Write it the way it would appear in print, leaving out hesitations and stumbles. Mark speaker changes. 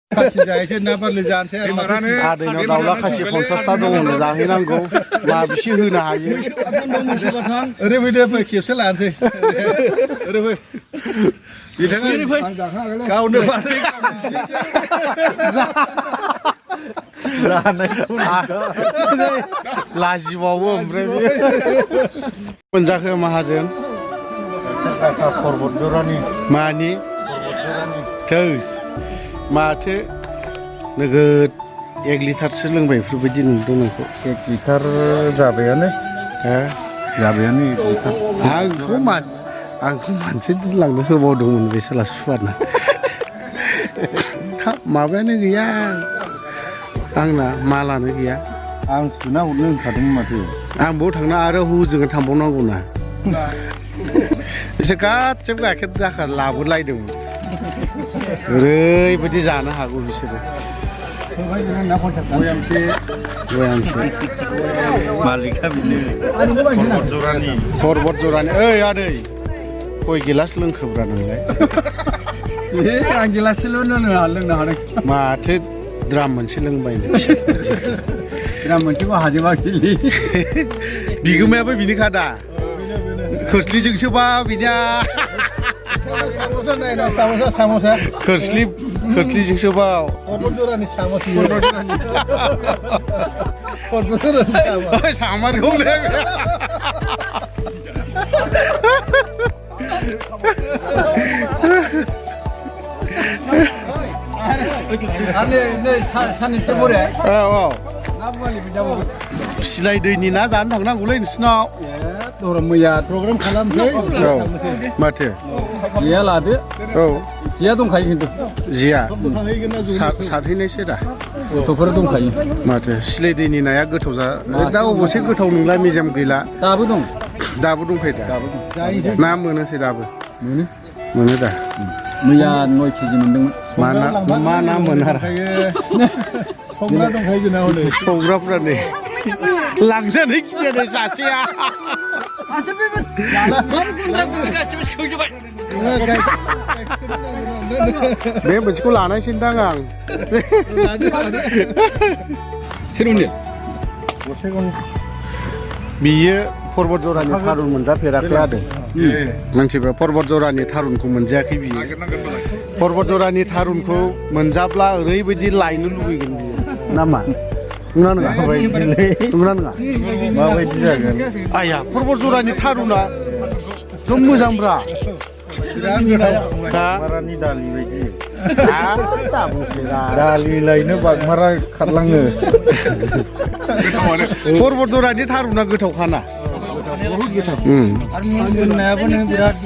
Speaker 1: खासि जायैसो ना बारलि जानोसै आरो मारानो
Speaker 2: आदैनाव दाउला खासि 50टा दङनो जाहैनांगौ मा बिसे होनो हायो
Speaker 1: ओरै फैदो फै खेबसे लानोसै ओरै फै बिथाङा गावनो बानाय
Speaker 2: लाजिबावो ओमफ्राय मोनजाखो माहाजोन
Speaker 1: पर्बत जरानि
Speaker 2: मानि थौस माथो नोगोद 1 लिटारसो लोंबाय बेफोरबायदि नुदों नोंखौ
Speaker 1: 1 लिटार जाबायानो जाबायानो 1 लिटार
Speaker 2: आंखौ मानसि दोनलांनो होबावदोंमोन बे साला सुवाना माबायानो गैया आंना मालानो गैया
Speaker 1: आं सुना हरनो होनखादोंमोन माथो
Speaker 2: आं बाव थांना आरो हजों थांबावनांगौना एसे गासिबो गाइखेर दाखा लाबोलायदोंमोन ओरैबायदि जानो हागौ बिसोरो
Speaker 1: मालिका बिनो
Speaker 2: पर्बत जरानि ओइ आदै गय गिलास लोंखोब्रा नोंलाय
Speaker 1: आं गिलाससेल' लोंनो हादों
Speaker 2: माथो द्राम मोनसे लोंबाय
Speaker 1: द्राम मोनसेखौ हाजोबाखैलै
Speaker 2: बिगोमायाबो बिनिखादा खोस्लिजोंसोबा बिनिया खोस्लिजोंसोबा सामारखौ सिलाय दैनि ना जानो थांनांगौलै नोंसिनाव
Speaker 1: मैया प्रग्राम खालामसै
Speaker 2: माथो
Speaker 1: जिया लादो
Speaker 2: औ
Speaker 1: जिया दंखायो खिन्थु
Speaker 2: जिया सारहैनायसो दा
Speaker 1: गथ'फोर दंखायो
Speaker 2: माथो सिलाय दैनि नाया गोथाव दा अबसे गोथाव नंला मेजेम गैला
Speaker 1: दाबो दं
Speaker 2: दाबो दंखायो दा ना मोनोसै दाबो मोनो दा
Speaker 1: मैया 9 केजि मोनदोंमोन
Speaker 2: मा ना मोनो
Speaker 1: संग्रा दंखायो जोंना हनै
Speaker 2: संग्राफ्रा नै लांजानाय गिदिर सासेया बे मोनसेखौ लानायसै दां आं बियो पर्बत जरानि थारुन मोनजाफेराखै आरो मानसिफ्रा पर्बत जरानि थारुनखौ मोनजायाखै बियो पर्बत जरानि थारुनखौ मोनजाब्ला ओरैबायदि लायनो लुबैगोन बियो नामा नङा
Speaker 1: माबायदि जागोन
Speaker 2: आया पर्बत जरानि थारुना एकदम मोजांब्रा
Speaker 1: बागमारानि दालि बायदि दालि लायनो बागमारा खारलाङो
Speaker 2: पर्बत जरानि थारुना गोथावखाना
Speaker 1: बहुत गोथाव आरो मोननायाबो बिराद